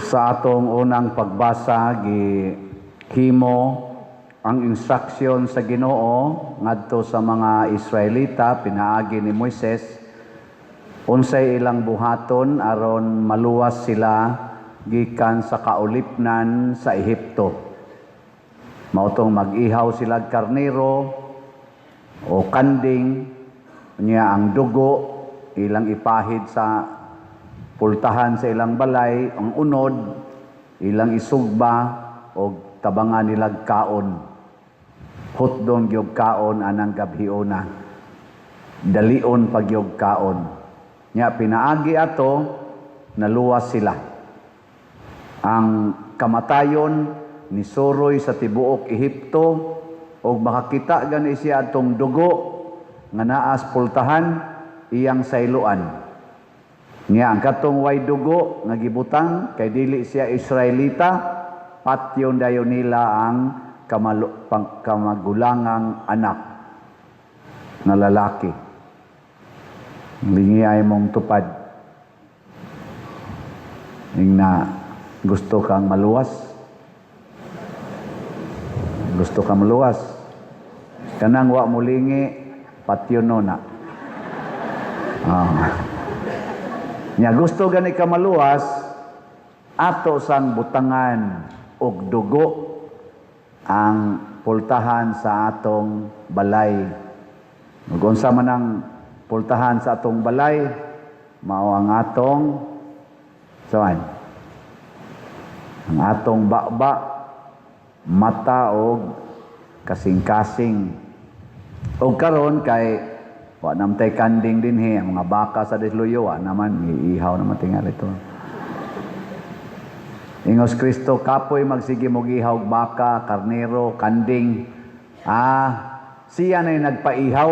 Sa atong unang pagbasa, gihimo ang instruction sa Ginoo ngadto sa mga Israelita pinaagi ni Moises, unsay ilang buhaton aron maluwas sila gikan sa kaulipnan sa Ehipto. Mao tong mag-ihaw sila og karnero o kanding niya, ang dugo ilang ipahid sa pultahan sa ilang balay, ang unod ilang isugba og tabangan nilag kaon. Hutdon gyud kaon anang gabhiona. Dalion pagyog kaon. Nya pinaagi ato, naluwas sila. Ang kamatayon nisuroy sa tibuok Ehipto og makakita gani siya atong dugo nga naa sa pultahan, iyang sayloan. Nya ang katong way dugo nga gibutang kay dili siya Israelita, patyon dayon nila ang kamagulangang anak na lalaki. Lingi ay mong tupad. Ing na gusto kang maluwas. Gusto kang maluwas. Kanang wa mo lingi, patyon no na. Ah. Nya gusto gani ka maluwas, ato sang butangan og dugo ang pultahan sa atong balay. Ug unsa man ang pultahan sa atong balay, mao ang atong saan? Ang atong baba, mata og kasing-kasing. Og karon kay wa namtay kanding dinhi, ang mga baka sa Desluyo, wa naman, iihaw naman tingali ito. Ingos Kristo, "Kapoy magsige mo ihaw og baka, karnero, kanding." Ah, siya na nagpaihaw.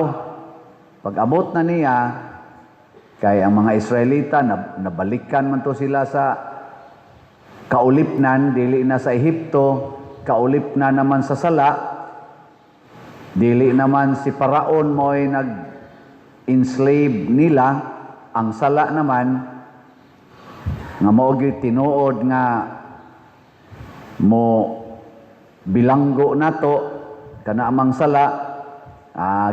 Pag abot na niya, kay ang mga Israelita, nabalikan man to sila sa kaulipnan, dili na sa Ehipto, kaulipnan naman sa sala, dili naman si Paraon mo'y nag-enslave nila, ang sala naman, nga mao gyud tinuod nga mo bilanggo nato kana amang sala,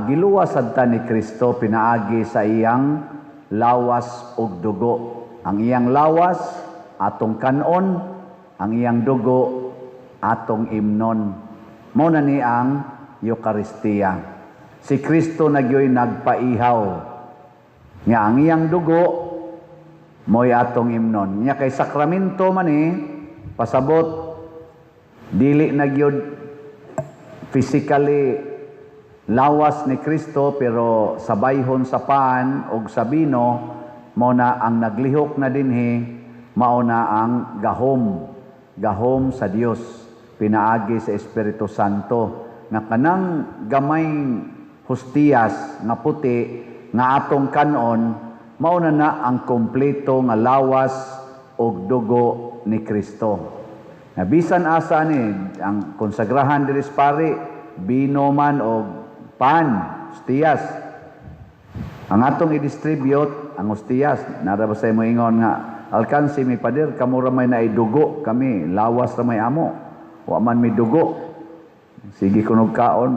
giluwas sad ni Kristo pinaagi sa iyang lawas ug dugo. Ang iyang lawas atong kanon, ang iyang dugo atong imnon. Mao na ni ang Eukaristiya. Si Kristo na gyoy nagpaihaw nga ang iyang dugo mo'y atong imnon. Nya kay sakramento man ni, pasabot dili na gyud physically lawas ni Kristo, pero sa bayhon sa pan og sa bino, mao na ang naglihok na dinhi, mao na ang gahom gahom sa Dios pinaagi sa Espiritu Santo, nga kanang gamay hostiyas nga puti nga atong kanon, mao na na ang kompleto nga lawas og dugo ni Kristo. Na bisan asa ni ang konsagrahan diri sa pari, bino man og pan, hostiyas. Ang atong i-distribute ang hostiyas, nara ba sa mo ingon nga alkansi mi, pader, kamo ra may naidugo, kami lawas ra may amo. Wa man mi dugo. Sige kunog kaon,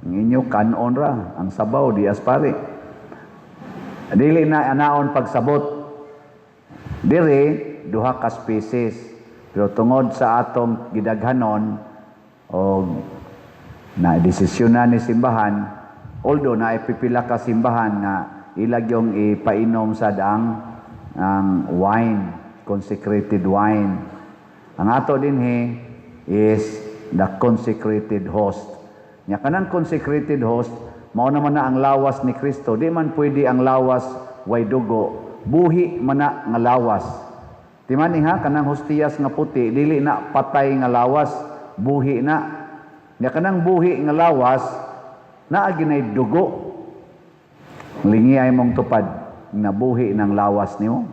ang inyo kanon ra, ang sabaw di pari. Dili na anaon pagsabot. Diri duha ka species. Pero tungod sa atong gidaghanon og na desisyonan ni simbahan, although na pipila ka simbahan nga ilag yung ipainom sad ang wine, consecrated wine. Ang ato dinhi is the consecrated host. Nya kanang consecrated host, mao naman na ang lawas ni Kristo. Di man pwede ang lawas way dugo. Buhi man na nga lawas. Di man ha, kanang hostiyas nga puti, dili na patay nga lawas, buhi na. Nya kanang buhi nga lawas, naa ginay dugo. Lingi ay mong tupad, nabuhi ng lawas nimo.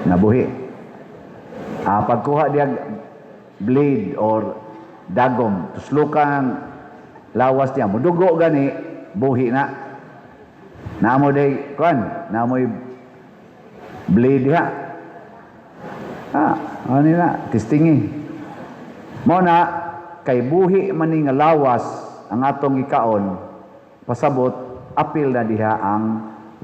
Nabuhi. Ah, pagkuha diya blade or dagom, tuslukan lawas niya, mudugo gani, buhi na. Namo day, kuan, namoy blade diha. Ah, ano na, testingi. Mao na, kay buhi man ni nga lawas ang atong gikaon, pasabot, apil na diha ang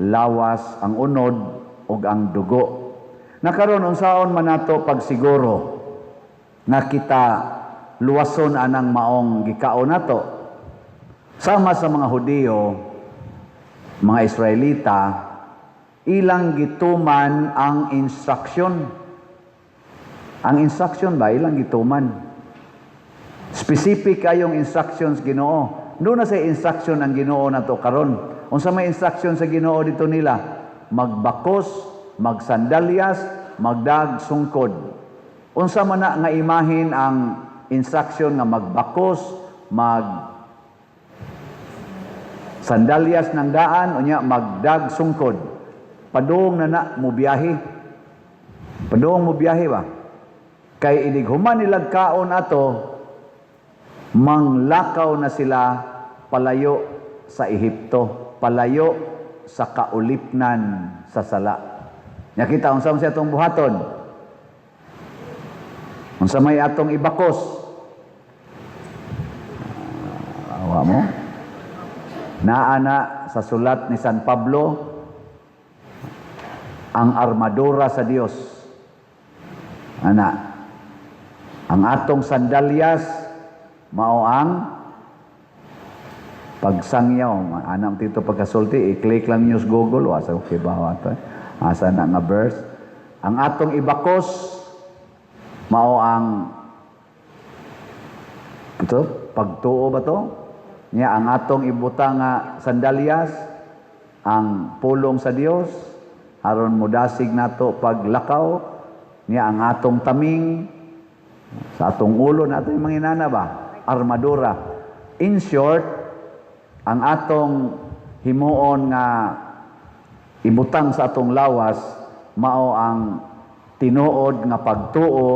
lawas, ang unod, ug ang dugo. Nakaron, unsaon man nato pagsiguro nga kita luwason anang maong gikaon nato? Sama sa mga Hudiyo, mga Israelita, ilang gituman ang instruction. Ang instruction ba, ilang gituman. Specific kayong instructions Ginoo. Duna say instruction ang Ginoo nato karon. Unsa may instruction sa Ginoo dito nila? Magbakos, magsandalyas, magdag sungkod. Unsa man na nga imahin ang instruction nga magbakos, mag sandalyas ng daan, unya magdag sungkod? Padung na na mo biyahe. Padung mo biyahe ba? Kay inig human nilag kaon ato, manglakaw na sila palayo sa Ehipto, palayo sa kaulipnan sa sala. Nya kita, unsa man siya atong buhaton? Unsa may atong ibakos? Awa mo? Naa na sa sulat ni San Pablo ang armadura sa Dios. Ana, ang atong sandalyas mao ang pagsangyaw. Anam tito pagkasulti, i-click lang niyo sa Google, asa okay ba ato? Asa na nga verse? Ang atong ibakos mao ang ito, pagtuo ba to? Nya ang atong ibutang nga sandalyas ang pulong sa Dios aron modasig nato paglakaw. Niya ang atong taming sa atong ulo nato, yung mga inana ba, armadura. In short, ang atong himuon nga ibutang sa atong lawas mao ang tinuod nga pagtuo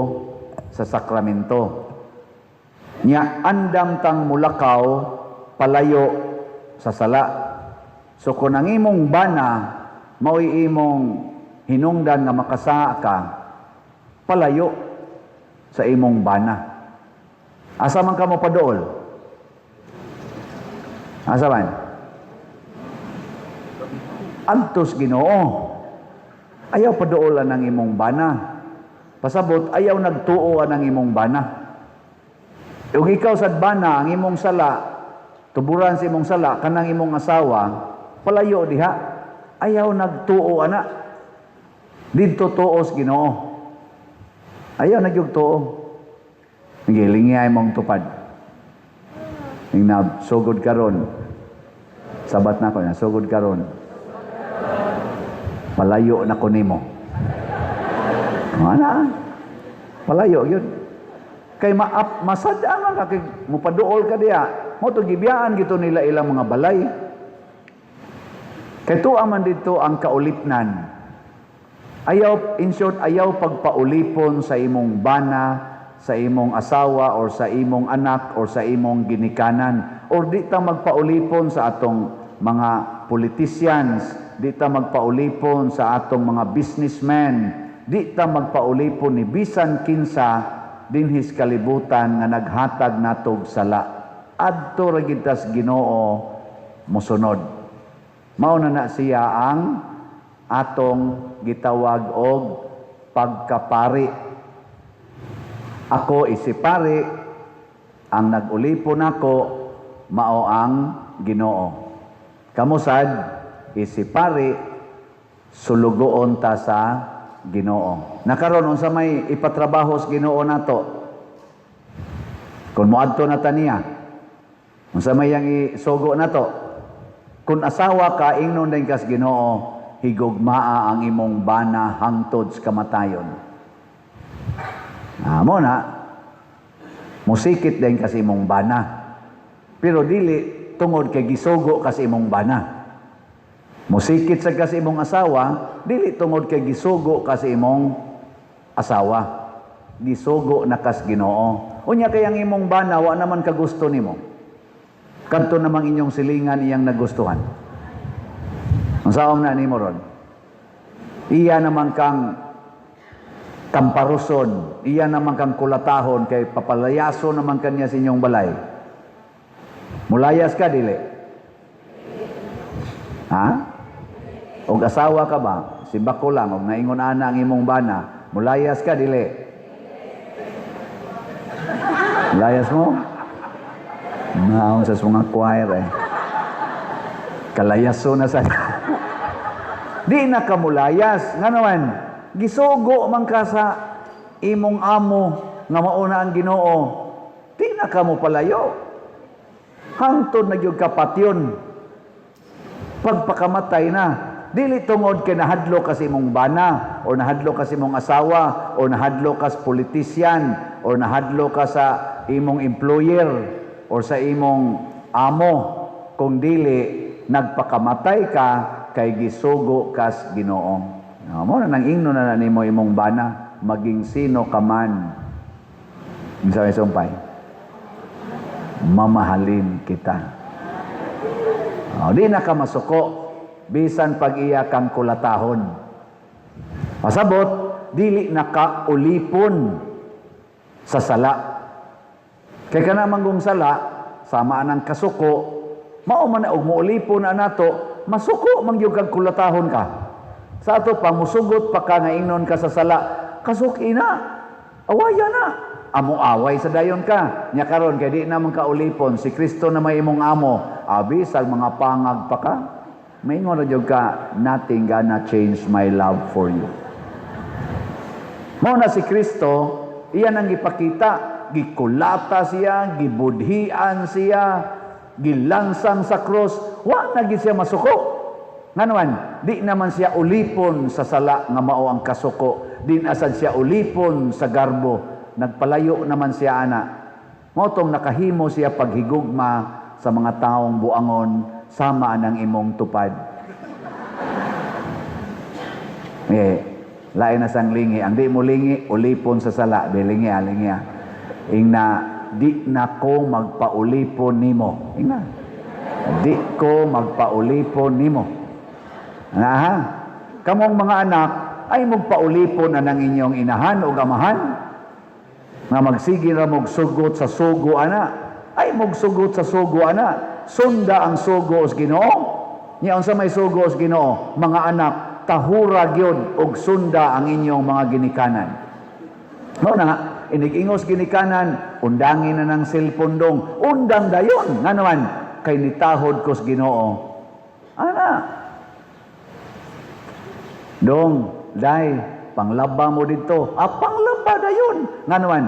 sa sakramento. Nya andam tang mulakaw palayo sa sala. So kung ang imong bana mao'y imong hinungdan nga makasala ka, palayo sa imong bana. Asa man ka mo paduol? Asa man? Adtos Ginoo. Ayaw paduolan ang imong bana. Pasabot, ayaw nagtuo ang imong bana. Ug ikaw sad bana, ang imong sala, tuburan sa imong sala, kanang imong asawa, palayo diha. Ayaw nagtuo ana. Didto tuos Ginoo. Ayaw na gyud tuo. Gilingi mong tupad. Ning na sugod karon. Sabat na ko na sugod karon. Palayo na ko nimo. Ana. Palayo yun. Kay maap masada man ka kay mupaduol ka diha. Mao to gibiyaan gito nila ilang mga balay. Kay tuwa man dito ang kaulipnan. Ayaw, in short, ayaw pagpaulipon sa imong bana, sa imong asawa, or sa imong anak, or sa imong ginikanan. Or di ta magpaulipon sa atong mga politicians, di ta magpaulipon sa atong mga businessmen, di ta magpaulipon ni bisan kinsa dinhis kalibutan nga naghatag natog sala. Adto ra gid tas Ginoo mosunod. Mao na na siya ang atong gitawag og pagkapari. Ako isipari, ang nag-ulipon ako mao ang Ginoo. Kamo sad isipari, sulugoon ta sa Ginoo. Nakaron, unsa may ipatrabaho sa Ginoo nato? Kung moadto na ta niya, unsa may yang isugo nato? Kung asawa ka, ingnon din kas Ginoo, higugmaa ang imong bana hangtod sa kamatayon. Ah, mao na, musikit din kasi imong bana. Pero dili tungod kay gisugo kasi imong bana. Musikit sa kasi imong asawa, dili tungod kay gisugo kasi imong asawa. Gisugo na kas Ginoo. Unya kay ang imong bana wa naman kagusto nimo. Kadto namang inyong silingan iyang nagustuhan. Unsaon na nimo ron? Iya naman kang Tamparuson, iya naman kang kulatahon kay papalayaso naman kanya sa inyong balay. Mulayas ka, dili? Ha? Og asawa ka ba? Simbako lang, og naingon ana ang imong bana, mulayas ka, dili? Mulayas mo? Naon sa mga choir eh. Kalayaso na sa. Di na ka mulayas. Nga naman, gisugo man ka sa imong amo nga mauna ang Ginoo. Di na ka mo palayo. Hangtod na gyud ka patyon. Pagpakamatay na, dili tungod kay nahadlok ka sa imong bana or nahadlok ka sa imong asawa or nahadlok ka sa politician or nahadlok ka sa imong employer or sa imong amo, kung dili nagpakamatay ka kay gisugo kas Ginoo. No, mo na nang ingno na nimo imong bana, maging sino ka man. Unsa may sumpay? Mamahalin kita. Oh, di na ka masuko bisan pag iya kang kulatahon. Pasabot, dili na ka ulipon sa sala. Kay kana manggong sala, sama anang kasuko, mao man na og moulipon na nato, masuko man gyud kag kulatahon ka. Sa ato pa musugot pa ka nga ingnon ka sa sala, kasuki na. Awaya na. Amo away sa dayon ka. Nya karon kay di na man ka ulipon, si Kristo na may imong amo, abi sa mga pangag pa ka. Maingon ra gyud ka, "Nothing gonna change my love for you." Mao na si Kristo, iyan ang gipakita, gikulata siya, gibudhian siya, gilansang sa cross, wa na gid siya masuko. Nganuan, di naman siya ulipon sa sala nga mao ang kasuko, di na sad siya ulipon sa garbo, nagpalayo naman siya ana. Mao tong nakahimo siya paghigugma sa mga taong buangon sama anang imong tupad. Eh, lain na sang lingi. Ang di mo lingi, ulipon sa sala. Di lingi, ah, lingi ah. Ingna, "Di na ko magpaulipon nimo." Ingna. "Di ko magpaulipon nimo." Na ha? Kamong mga anak, ay magpaulipon anang inyong inahan o amahan. Nga magsige ra mog sugot sa sugo ana. Ay mogsugot sa sugo ana. Sunda ang sugo sa Ginoo. Nya unsa may sugo sa Ginoo? Mga anak, tahura gyud og sunda ang inyong mga ginikanan. Mao na nga, inig-ingos ginikanan, undangin na ng cellphone dong, undang dayon. Nga naman, kay nitahod ko sa Ginoo. Ana. Dong, day, panglaba mo dito. Ah, panglaba dayon. Nga naman,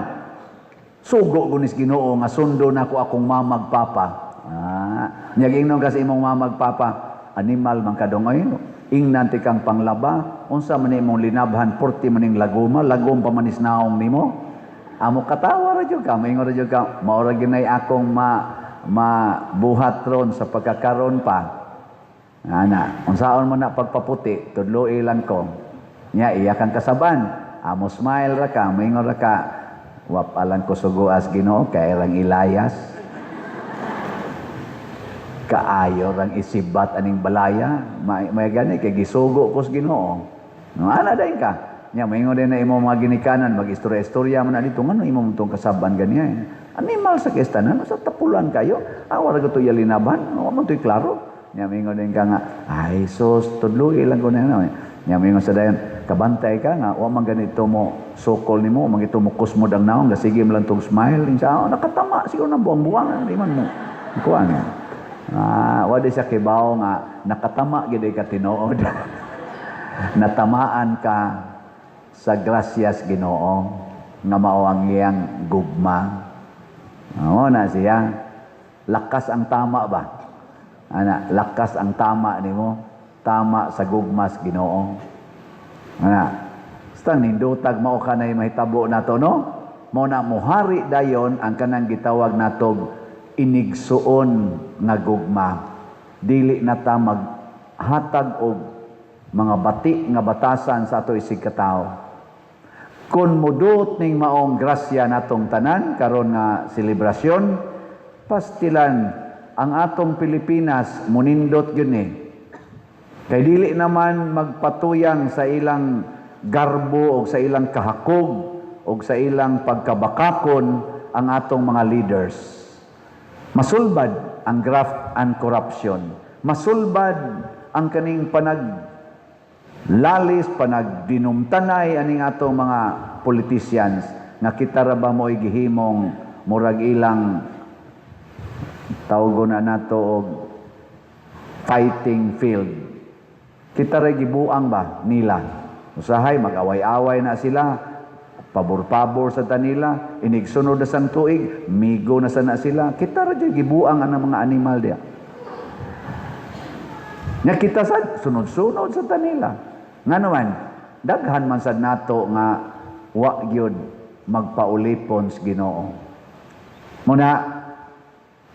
sugo ko nis Ginoo nga sundo na ko akong mamag papa. Ah, nya ingnon kasi imong mamag papa, "Animal man ka dong ay." Ingnan ti kang panglaba, unsa man imong linabhan, porti maning lagoma, lagom pa manis naong nimo. Amo katawa ra jud ka, maingon ra jud ka, mao ra ginay akong ma mabuhat ron sa pagkakaron pa. Ana, unsaon mo na pagpaputi, tudloi lang ko. Nya iya kang kasaban, amo smile ra ka, maingon ra ka, "Wa pa lang ko sugoas Ginoo kay rang ilayas. Kaayo rang isibat aning balaya, may gani kay gisugo ko sa Ginoo." No, ana dayon ka. Nya maingon din na imo mga ginikanan, mag-istorya-istorya man na dito, ngano imo tong kasaban ganiya. Animal sa kestanan, sa tapulan kayo. Ah, wala ko to yalinaban, wa man to'y klaro. Nya maingon din ka nga, "Ay sus, tudloi lang ko na." Nya maingon sa dayon, kabantay ka nga, wa man ganito mo sukol nimo, man ito mo kusmod ang naong, sige mo lang tong smile. Sa, oh, nakatama, siguro na buwang-buwang, di man mo. Kuan. Ah, wa di siya kibaw nga nakatama gid ka tinuod. Natamaan ka sa grasyas Ginoo nga mao ang iyang gugma. Oo na siya. Lakas ang tama ba? Ana, lakas ang tama nimo. Tama sa gugmas Ginoo. Ana, basta nindutag mao ka na mahitabo nato, no? Mao na muhari dayon ang kanang gitawag natog inigsuon nga gugma. Dili na ta maghatag og mga bati nga batasan sa ato isig katawo. Kung mudot ning maong grasya natong tanan karon nga selebrasyon, pastilan ang atong Pilipinas munindot gyud ni. Kay dili naman magpatuyang sa ilang garbo og sa ilang kahakog og sa ilang pagkabakakon ang atong mga leaders, masulbad ang graft and corruption. Masulbad ang kaning panag lalis, panagdinumtanay aning atong mga politicians nga kita ra ba mo'y gihimong murag ilang, tawgon na nato og fighting field. Kita ra gibuang ba nila. Usahay mag-away-away na sila, pabor-pabor sa tanila, inig sunod na sang tuig, migo na sana sila. Kita ra jud gibuang ang mga animal diya. Nya kita sad sunod-sunod sa tanila. Nga naman, daghan man sad nato nga wa gyud magpaulipon sa Ginoo. Muna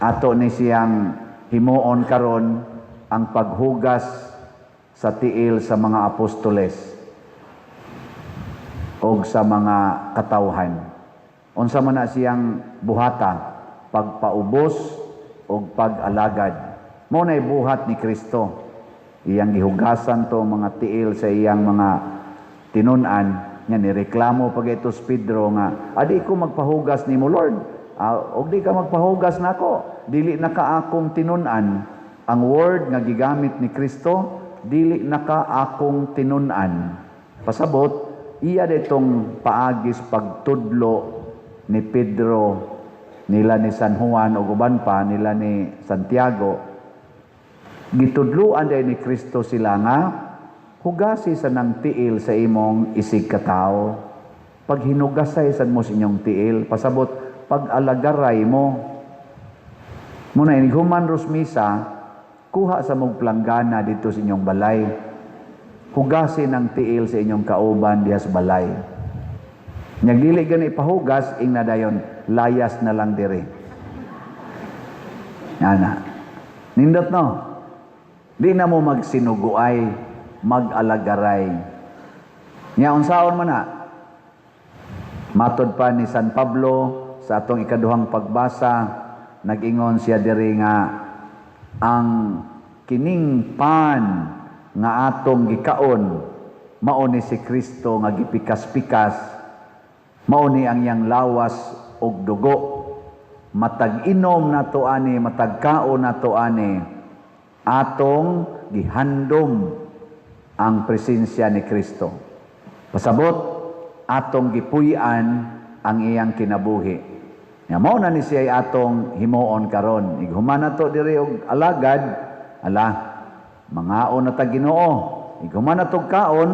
ato ni siyang himuon karon ang paghugas sa tiil sa mga apostoles og sa mga katawhan. Unsa man na siyang buhata? Pagpaubos og pag-alagad. Mao nay buhat ni Kristo. Iyang gihugasan to mga tiil sa iyang mga tinun-an nga nireklamo pag ito si Pedro nga, "Adi ko magpahugas nimo, Lord." "Ah, og di ka magpahugas nako, dili na ka akong tinun-an." Ang word nga gigamit ni Kristo, "Dili na ka akong tinun-an." Pasabot, iya ditong paagis pagtudlo ni Pedro, nila ni San Juan ug uban pa nila ni Santiago. Gitudloan day ni Kristo sila nga hugasi sa nang tiil sa imong isig katawo. Pag hinugasay sad mo sa inyong tiil, pasabot pag-alagaray mo. Muna inig human ros misa, kuha sa mong planggana dito sa inyong balay. Hugasin ang tiil sa inyong kauban diha sa balay. Nya dili gani pahugas, ing na dayon, "Layas na lang diri." Ana. Nindot, no? Di na mo magsinuguay, mag-alagaray. Nya unsaon man na? Matod pa ni San Pablo sa atong ikaduhang pagbasa, nag-ingon siya diri nga ang kining pan nga atong gikaon mao ni si Kristo nga gipikas-pikas, mao ni ang iyang lawas ug dugo. Matag inom nato ani, matag kaon nato ani, atong gihandom ang presensya ni Kristo. Pasabot, atong gipuy-an ang iyang kinabuhi. Nga mao na ni siya atong himuon karon. Ighuman nato diri og alagad, ala, mangaon na ta Ginoo. Ighuman nato kaon,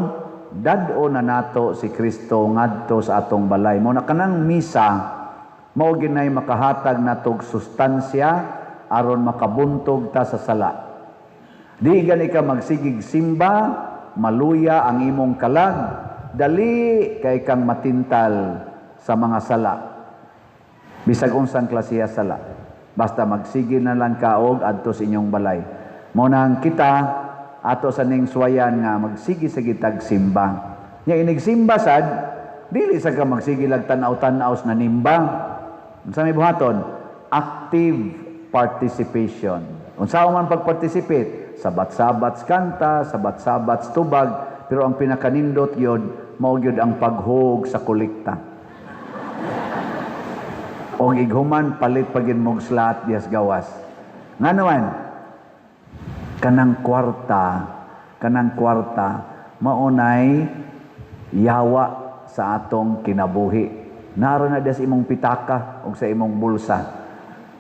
dad-o na nato si Kristo ngadto sa atong balay. Mao na kanang misa mao ginay makahatag natog sustansya aron makabuntog ta sa sala. Di gani ka magsigig simba, maluya ang imong kalag, dali kay kang matintal sa mga sala. Bisag unsang klase sala. Basta magsige na lang ka og adto sa inyong balay. Mao nang kita ato sa ning suwayan nga magsige sa gitag simba. Nya inig simba sad, dili sa ka magsige lag tan-aw-tan-aw sa nanimba. Unsa may buhaton? Active participation. Unsa man pag-participate? Sabat-sabat kanta, sabat-sabat tubag, pero ang pinakanindot gyud mao gyud ang paghug sa kolekta. Og ighuman palit pa gyud mog slot diyas gawas. Nga naman, kanang kwarta, maunay yawa sa atong kinabuhi. Naro na diya sa imong pitaka o sa imong bulsa.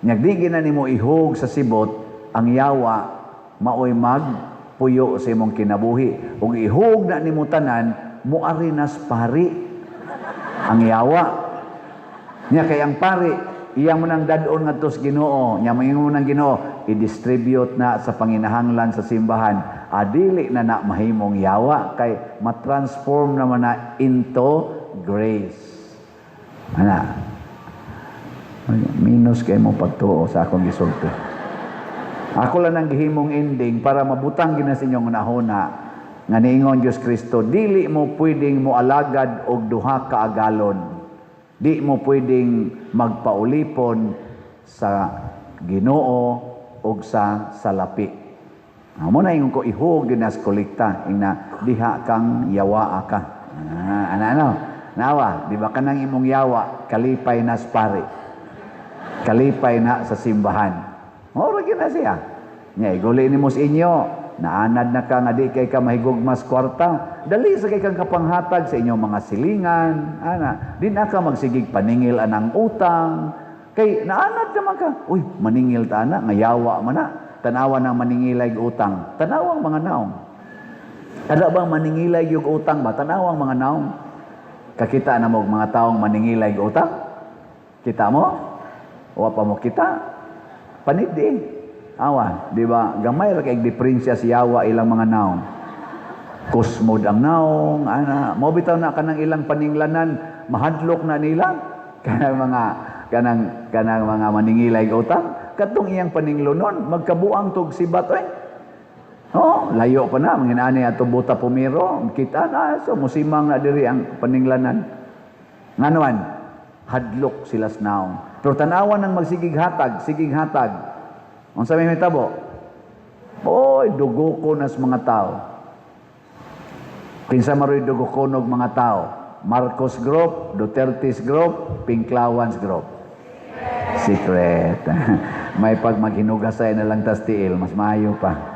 Nya di gina nimo ihug sa sibot, ang yawa maoy magpuyo sa imong kinabuhi. Ug ihug na nimo tanan, muari nas pari ang yawa. Nya kay ang pari, iyang mo nang dad-on ngadto sa Ginoo, nya moingon mo nang Ginoo, i-distribute na sa panginahanglan sa simbahan. Adili na na mahimong yawa kay matransform naman na into grace. Ana. Minus kay mo pagtuo sa akong gisulti. Ako lang ang gihimong ending para mabutang gina sa inyong hunahuna nga niingon Diyos Kristo, dili mo pwedeng mo alagad og duha ka agalon. Di mo pwedeng magpaulipon sa Ginoo og sa salapi. Amo na ingon ko, ihug ginas kolekta ingna diha kang yawaa ka. Ah, ana ano? Nawa, di ba kanang imong yawa, kalipay na sa pari. Kalipay na sa simbahan. Mao ra gyud na siya. Nya iguli nimo sa inyo, naanad na ka nga di kay ka mahigugmas kwarta, dali sa kay kang kapanghatag sa inyong mga silingan, ana, di na ka magsigig paningil anang utang. Kay naanad naman ka, uy, maningil ta ana, nga yawa man na. Tanawa ng maningilay utang, tanawang mga naong. Kada bang maningilay yung utang ba? Tanawang mga naong. Kakita na mo og mga taong maningilay og utang? Kita mo? Wa pa mo kita? Panidi. Awa, di ba? Gamay ra kay diferensya si yawa ilang mga naong. Kusmod ang naong, ana. Mo bitaw na kanang ilang paninglanan, mahadlok na nila kanang mga maningilay og utang. Katong iyang paninglonon, magkabuang tog sibat oy. Oh, layo pa na mga ani ato buta pumiro, kita na so musimang na diri ang paninglanan. Nganuan, hadlok sila sa naong. Pero tanawan ng magsigig hatag, sigig hatag. Unsa may mitabo? Oy, dugo ko nas mga tao. Kinsa maroy dugo kunog mga tao? Marcos Group, Duterte's Group, Pinklawans Group. Secret. May pag maghinugasay na lang tas tiil, mas maayo pa.